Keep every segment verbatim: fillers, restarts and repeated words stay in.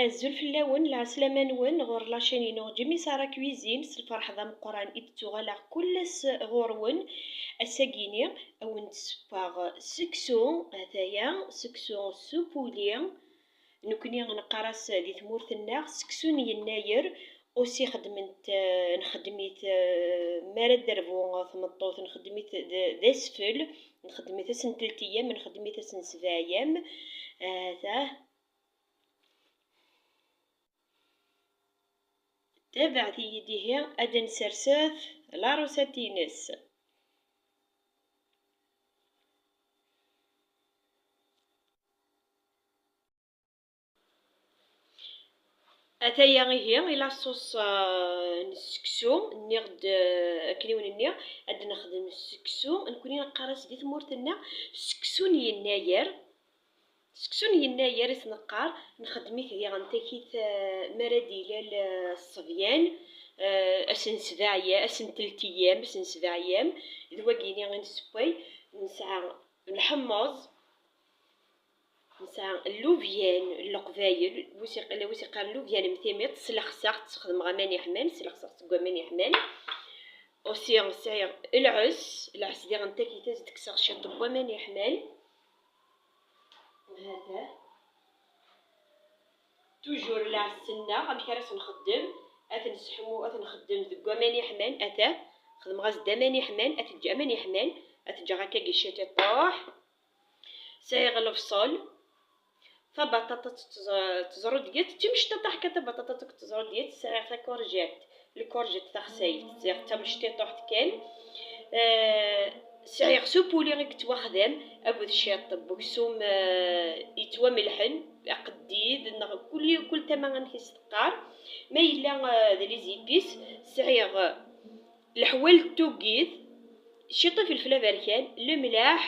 Azul fell-awen, lɛeslama-nwen ɣur la chaîne-inu Jimmy Sarah Cuisine, s lferḥ d ameqqran i d-ttuɣaleɣ kul ass ɣur-wen. Ass-agini, a wen-d-ssewweɣ seksu, ataya, seksu s upuli. Nekni neqqar-as di tmurt-nneɣ seksu n yennayer, aussi xedmen-t, eh, nxeddem-it, eh, mi ara d-terbu tmeṭṭut, nxeddem-it d, d asfel, nxeddem-it ass n telt ayyam, nxeddem-it ass n sebɛ ayyam. Atah. Tabaɛt-iyi-d ihi ad d-nserset larusat-ines. Ataya ihi i la sauce, euh, n seksu, nniɣ-d, euh, akken i wen-nniɣ, ad nexdem seksu, nekni neqqar-as di tmurt-nneɣ seksu n yennayer. Seksu n yennayer i s-neqqar, nxeddem-it diɣen takit, eh, mi ara d-ilal, eh, ṣṣebyan, eh, ass n sebɛa ya-, ass n telt ayyam, ass n sebɛa ayyam, d wagini i nessewway, nesɛa lḥemmeẓ, nesɛa llubyan n leqbayel, wis iq-, wis iqqaren llubyan n timiṭ, slexseɣ-tt, sxedmeɣ aman yeḥman, slexseɣ-tt deg waman yeḥman. Aussi sɛiɣ lɛes, lɛes diɣen takit ad s-d-kkseɣ ciṭ n waman yeḥman. Hada. Toujours lɛes-nneɣ, amek ara s-nxeddem? Ad t-nesseḥmu, ad t-nxeddem deg waman yeḥman, ata. Xedmeɣ-as-d aman yeḥman, ad t-ǧǧeɣ aman yeḥman, ad t-ǧǧeɣ akkagi ciṭ iṭuḥ. Sɛiɣ lebṣel, tabaṭaṭat teẓ-, teẓrudyat, d timecṭaṭ aḥka tabaṭaṭat akked teẓrudyat, sɛiɣ takurjat, lkurjat taxsayt, sɛiɣ tamecṭiṭuḥt kan. Eh, sɛiɣ s upuli i yettwaxdam akked ciṭ n weksum, eh, yettwamelḥen, aqeddid, neɣ kul, kul tama amek i s-teqqar. Ma yella, eh, d les épices, sɛiɣ leḥwal n tugit, ciṭ ifelfel aberkan, lemlaḥ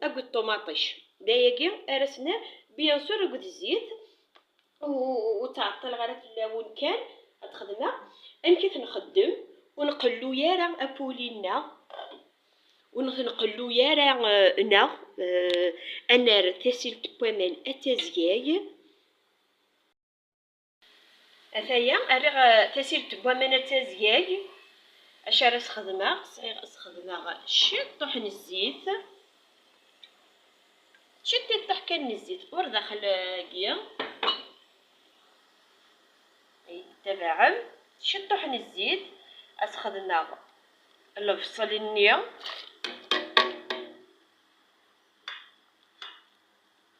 akked ṭumaṭic. D ayagi ara s-nerr, bien sûr, akked zzit. U, u, ur ttɛeṭṭileɣ ara fell-awen kan ad xedmeɣ. Amek i t-nxeddem? Ur nqelluy ara apuli-nneɣ, ur t-nqelluy ara, eh, neɣ, eh, ad nerr tasilt n waman ad tazgay. Ataya, rriɣ, eh, tasilt n waman ad tazgay. Acu ara s-xedmeɣ? Sɛiɣ ad s-xedmeɣ ciṭṭuḥ n zzit. Ciṭṭiṭuḥ kan n zzit, ur daxel-agi. Ay tettabaɛem, ciṭṭuḥ n zzit. Ad s-xedmeɣ lebṣel-nni.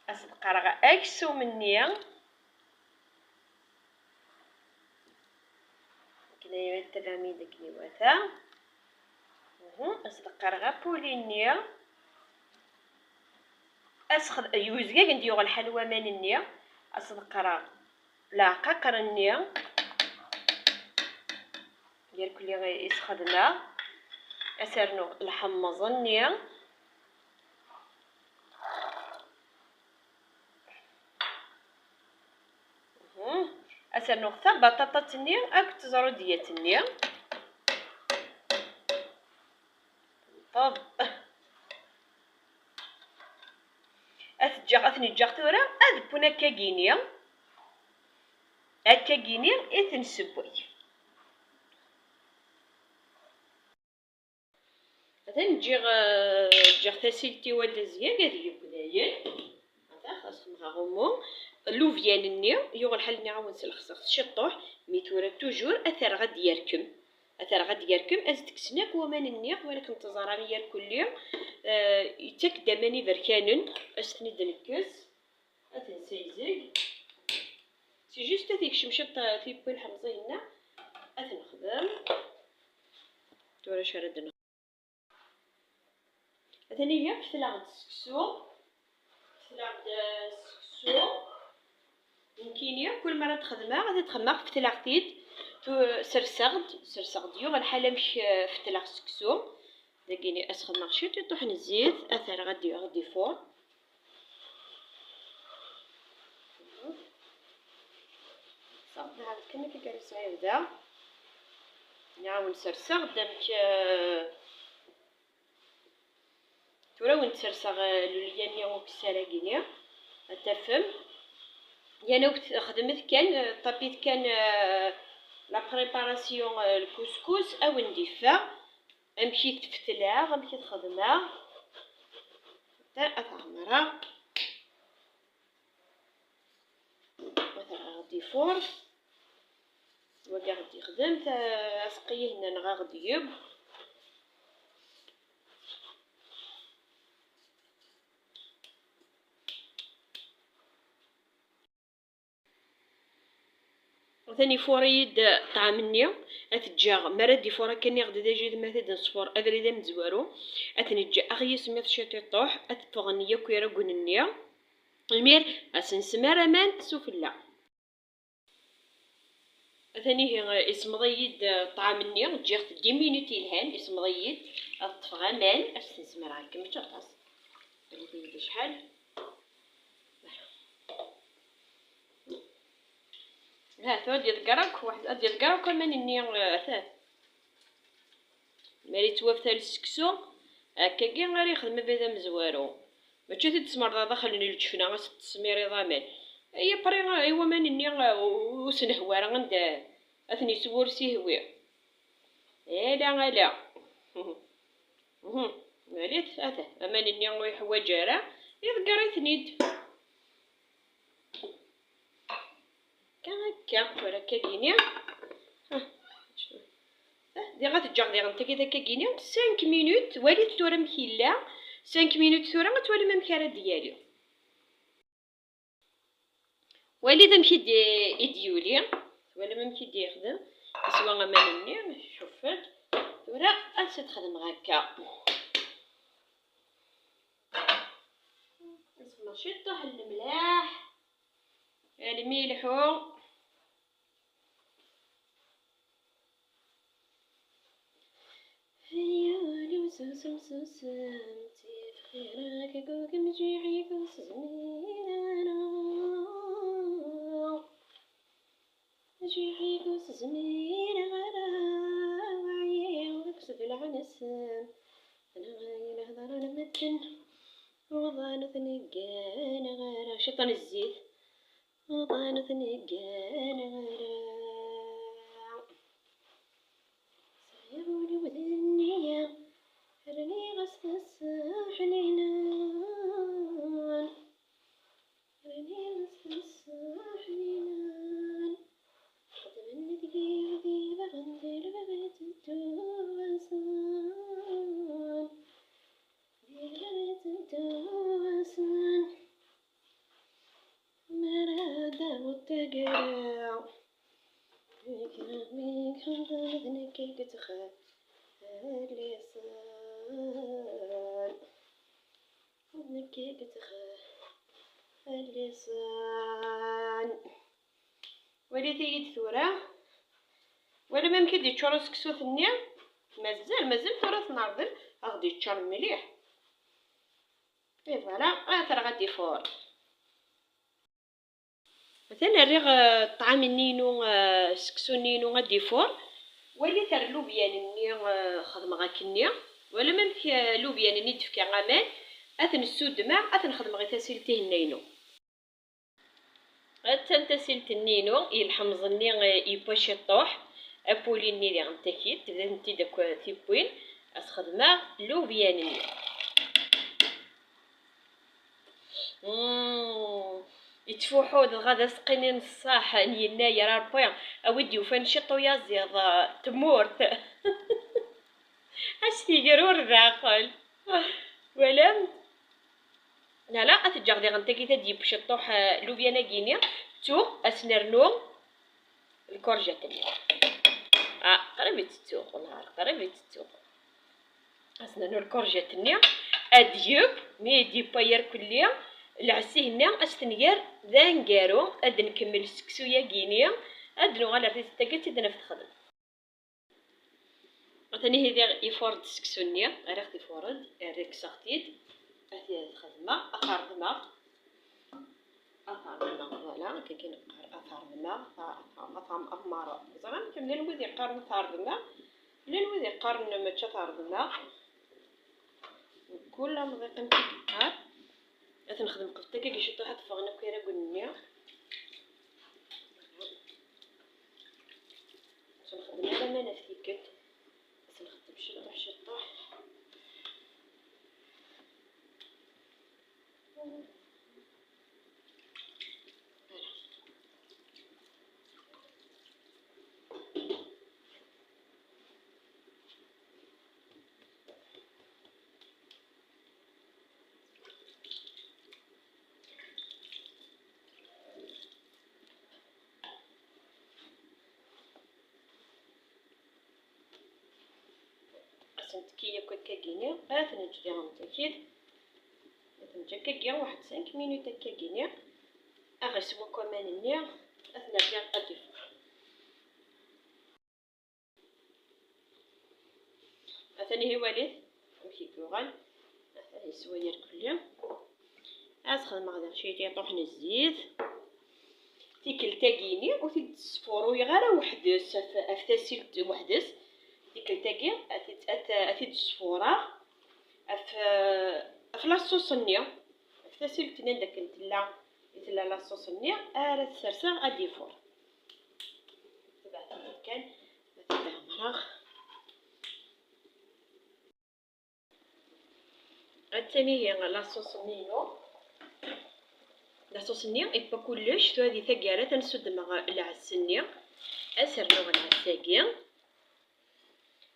Ad s-d-qqareɣ aksum-nni. Akken ay tabaɛem-iyi-d akken iwata. Mhm, ad s-d-qqareɣ apuli-nni. Ad s-xed-, yuzgag n d-yuɣ lḥal waman-nni. Ad s-d-qqareɣ leɛqaqer-nni. Yerkul i s-xedmeɣ. Ad s-rnuɣ lḥemmeẓ-nni. Mhm. Ad s-rnuɣ tabaṭaṭat-nni akked teẓrudyat-nni. Ṭeb. Ad t-ǧǧeɣ, ad ten-ǧǧeɣ tura ad wwen akkagini. Akkagini i ten-ssewway. Atan ǧǧiɣ, eh, ǧǧiɣ tasilt-iw ad d-tezgag, ad yeww dayen. Ata xas xedmeɣ aɣummu. Llubyan-nni, yuɣ lḥal nniɣ-awen slexseɣ-t ciṭṭuḥ, mi tura toujours ad t-rreɣ ad d-yerkem. Ad t-rreɣ ad d-yerkem, ad s-d-kksen akk waman-nni, walakin teẓram yerkulli, eh, yettak-d aman iberkanen, ad s-ten-id-nekkes. Ad t-nessayzeg. C'est juste ad t-yekcem ciṭ, eh, tiwwil ḥemẓiyenna. Ad t-nexdem. Tura acu ara d-nexdem? Atan ihi, fetleɣ-d seksu. Fetleɣ-d, eh, seksu. Nekkini, kul mi ara d-xedmeɣ, ad t-xedmeɣ, fetleɣ-t-id. Tu-, serseɣ-d, serseɣ-d, yuɣ lḥal amek, eh, fetleɣ seksu. Dagini, ad s-xedmeɣ ciṭ iṭuḥ n zzit, ad t-rreɣ ad d-, ad d-ifuṛ. Ṣafi, neɛawed kan akka gar yesɛa yebda. Nɛawen serseɣ-d amek, eh, tura wen-d-serseɣ, eh, lulya-nni ukessar-agi-ni. Ad tafem. Yan akk xedmet kan, eh, ṭapit kan, eh, la préparation, eh, lkuskus, a wen-d-iffeɣ amek i t-fetleɣ, amek i t-xedmeɣ. Ta ad t-ɛemreɣ. Ad t-rreɣ di fur. Wagi ad ɣ-d-yexdem ta-, aseqqi-ihenna neɣ a ɣ-d-yeww. Atan ifuṛ-iyi-d ṭṭɛam-nni. Ad t-ǧǧeɣ mi ara d-ifuṛ akka, nniɣ-d d ajilem, ad t-id-nesfuṛ abrid amezwaru. Ad t-neǧǧ a ɣ-yismiḍ ciṭ iṭuḥ, ad ffɣen yakk iragen-nni. Imir, ad s-nesmar aman s ufella. Atan ihi, isemmeḍ-iyi-d ṭṭɛam-nni, ǧǧiɣ-t dix minutes yelhan, isemmeḍ-iyi-d, ad ṭṭfeɣ aman, ad s-t-nesmar akka, mačči aṭas. Rret-iyi-d acḥal. Ha, tura ad d-iḍegger akk, waḥed, ad d-iḍegger akk aman-nni, eh, atan. Mi ara yettwaftal seksu, akkagi ara yexdem abrid amezwaru. Mačči ad t-id-tesmerdeḍ daxel n lǧefna, ad s-tesmiriḍ aman. Ay apri, i waman-nni, uh, ur s-nehwi ara anda ad ten-yeswu ur s-ihwi. Ala, ala. Mhm. Malit, ata, aman-nni ur yeḥwaǧ ara, iḍegger-iten-id. Akka, akka, tura akka gini. Ah, ah, diɣ ad t-ǧǧeɣ diɣen tagi d akka gini. Cinq minutes, walit tura amek yella. Cinq minutes tura, ad twalim amek ara d-yali. Walit amek i d-, i d-yuli. Twalam amek i d-yexdem. Yeswa aman-nni, cuffet. Tura ad t-xedmeɣ akka. Nsemmeṛ ciṭuḥ n lemlaḥ, almi yelḥu. Ay ul-iw susem, susem, ttif xir-ak, gugem, ǧiɛi-k ur s-zmireɣ ara. Ǧiɛi-k ur s-zmireɣ ara, ɛyiɣ deg usebleɛ-nsen. Tenɣa-yi lehḍra n medden, uḍan ur ten-gganeɣ ara. Ciṭṭ n zzit, uḍan ur ten-gganeɣ ara. Sɛiɣ ul-iw d nniya, rniɣ-as taseḥnina. Rniɣ-as taseḥnina. Xedmen deg-i wid yebɣen di lbeɣi tedduɣ-asen. Di lbeɣi tedduɣ-asen. Mi ara d-taweḍ taggara, mi kra mi yexdem d nekk i yettxelliṣen. D nekk i yettxelliṣen. Walit-iyi-d tura. Walam amek i d-yeččur useksut-nni? Mazal, mazal tura ad t-nerḍel, ad ɣ-d-yeččur mliḥ. Et voilà, ah, terɣa ad d-ifuṛ. Atan rriɣ, eh, ṭṭɛam-nni-inu, eh, seksu-nni-inu ad d-ifuṛ. Walit ar lubyan-nni, eh, xedmeɣ akkenni. Walam amek, eh, lubyan-nni d-fkiɣ aman, ad ten-ssudmeɣ, ad ten-xedmeɣ i tasilt-ihin-inu. Attan tasilt-nni-inu, yelḥemẓ-nni, eh, yewwa ciṭṭuḥ, apuli-nni diɣen takit, bdant-id akk tiwwin, ad s-xedmeɣ lubyan-nni. Mm, yettfuḥu dɣa d aseqqi-nni n ṣṣeḥ n yennayer, a Ṛebbi, a wi d-yufan ciṭ uyaziḍ, tmurt. Ad s-tiger ur daxel. Walam? Nala, ad t-ǧǧeɣ diɣen tagi, ad d-yeww ciṭṭuḥ, eh, lubyan-agi-ni. Ttuɣ, ad s-nernu lkurjat-nni. Ah, qrib i tt-ttuɣ, wellah, qrib i tt-ttuɣ. Ad s-nernu lkurjat-nni. Ad d-yeww, mi d-yewwa irkelli, lɛessihen-nni ad s-tenger d aneggaru. Ad nkemmel seksu-yagi-ni. Ad nuɣal ar tizit-agi, ad tt-id-naf texdem. Atan ihi diɣ ifuṛ-d seksu-nni, rriɣ-t ifuṛ-d, rriɣ kkseɣ-t-id, ad t-xedmeɣ, ad t-reḍmeɣ, ad t-reḍmeɣ, voilà, akka kan neqqar, ad t-reḍmeɣ, ad t-reḍmeɣ, ad t-reḍmeɣ, ad t-reḍmeɣ, ẓran kemm llan wid yeqqaren ad t-reḍmeɣ, llan wid yeqqaren mačči ad t-reḍmeɣ, kul amḍiq amek i yeqqar. Ad t-nexdem qbel takagi ciṭuḥ, ad ffɣen akk iragen-nni. Nettekki akk akkagini, ad t-neǧǧ diɣen akkit. Ad t-neǧǧ akkagi waḥed cinq minutes akkagini. Ad ɣ-iswa akk aman-nni, ad t-nerr ad ifur. Atan ihi walit amek i yuɣal. Atan yeswa yerkelli. Ad xedmeɣ daɣ cwiṭ iṭuḥ n zzit. Tikkelt-agi-ini ur t-id-sfuruyeɣ ara weḥd-s ɣef, ɣef tasilt weḥd-s. Tikkelt-agi ad t-, ad t-, ad t-id-sfureɣ ɣef, ɣef laṣuṣ-nni, ɣef tasilt-nni anda akken tella, i tella laṣuṣ-nni, ara t-serseɣ ad d-ifur. Tabaɛt kan, ad t-id-ɛemmreɣ. Attan ihi laṣuṣ-nni-inu. Laṣuṣ-nni iwwa kullec, tura di taggara ad nsuddmeɣ lɛess-nni, ad s-rnuɣ lɛess-agi.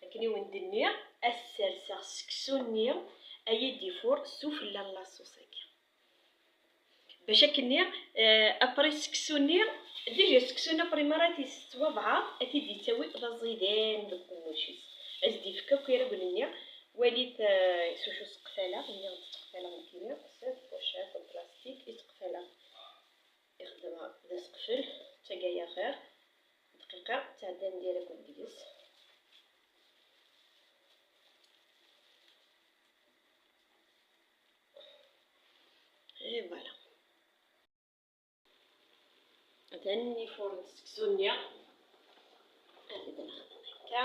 Akken i wen-d-nniɣ, ad sserseɣ seksu-nni ay d-ifur sufella n laṣuṣ-agi. Bac akkenni, eh, après seksu-nni, déjà seksu-nni après mi ara t-yettwabɛaḍ, ad t-id-yettawi d aẓidan deg uqemmuc-is. Ad s-d-yefk akk iragel-nni, walit, eh, s wacu seqfaleɣ, nniɣ-d seqfaleɣ nekkini, cette pochette en plastique i seqfaleɣ. Ixeddem d aseqfel, d tagaya xir. Dqiqa, ttɛeddan d iragel deg-s. Et voilà. Atan ifur-d seksu-nni. Ad t-nexdem akka.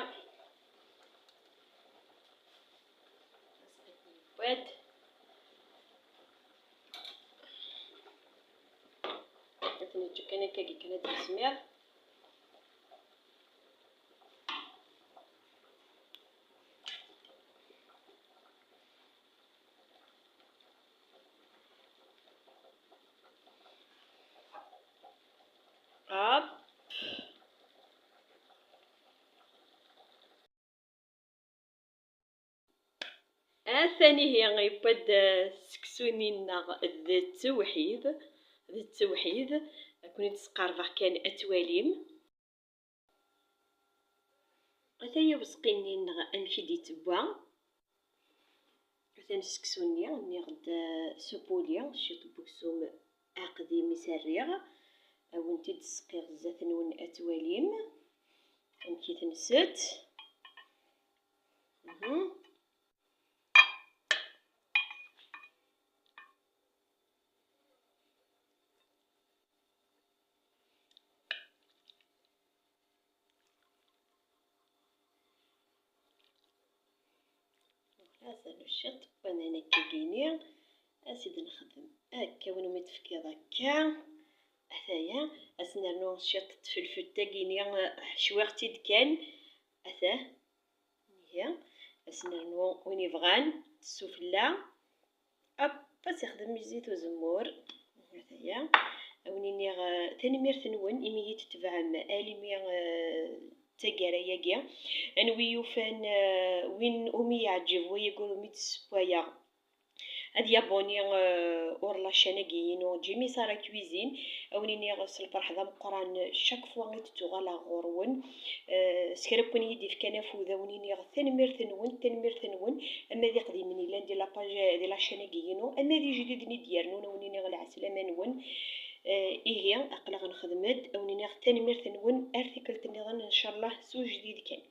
Wad. Ad t-neǧǧ kan akka, kan ad yismiḍ. Hop. Atan ihi yewwa-d, eh, seksu-nni-nneɣ d ttewḥid, d ttewḥid. Ad ken-id-sqerbeɣ kan ad twalim. Ataya useqqi-nni-nneɣ amek i d-ittewwa. Atan seksu-nni, nniɣ-d, eh, s upuli, ciṭ n uksum aqdim i s-rriɣ. Ad wen-t-id-sqiɣ zdat-nwen ad twalim amek i t-nsett. Mhm. Voilà, atan ciṭ n waman akkagini. Ad s-id-nexdem akka, win umi tefkiḍ akka. Ataya, ad s-nernu ciṭ n tfelfelt-agi-ni, cwiɣ-tt-id kan. Ata, ihi, ad s-nernu win yebɣan sufella. Hop, ad s-ixdem i zzit uzemmur. Ataya, ad wen-iniɣ, eh, tanemmirt-nwen imi i yi-tetebɛem alimi, eh, d taggara-agi. Anwi yufan, eh, win umi yeɛǧeb wayagi umi d-ssewwayeɣ, ad yabuni, eh, ur la chaîne-agi-inu, Jimmy Sarah Cuisine. Ad wen-iniɣ s lferḥ d ameqqran, chaque fois i d-ttuɣaleɣ ɣur-wen. Eh, s kra n win i yi-d-ifkan afud, ad wen-iniɣ tanemmirt-nwen, tanemmirt-nwen, ama d iqdimen yellan di la page, di la chaîne-agi-inu, ama d ijdiden i d-yernun, ad wen-iniɣ lɛeslama-nwen. Eh, ihi, aql-aɣ nexdem-d, ad wen-iniɣ tanemmirt-nwen, ar tikkelt nniḍen, ncallah, s ujdid kan.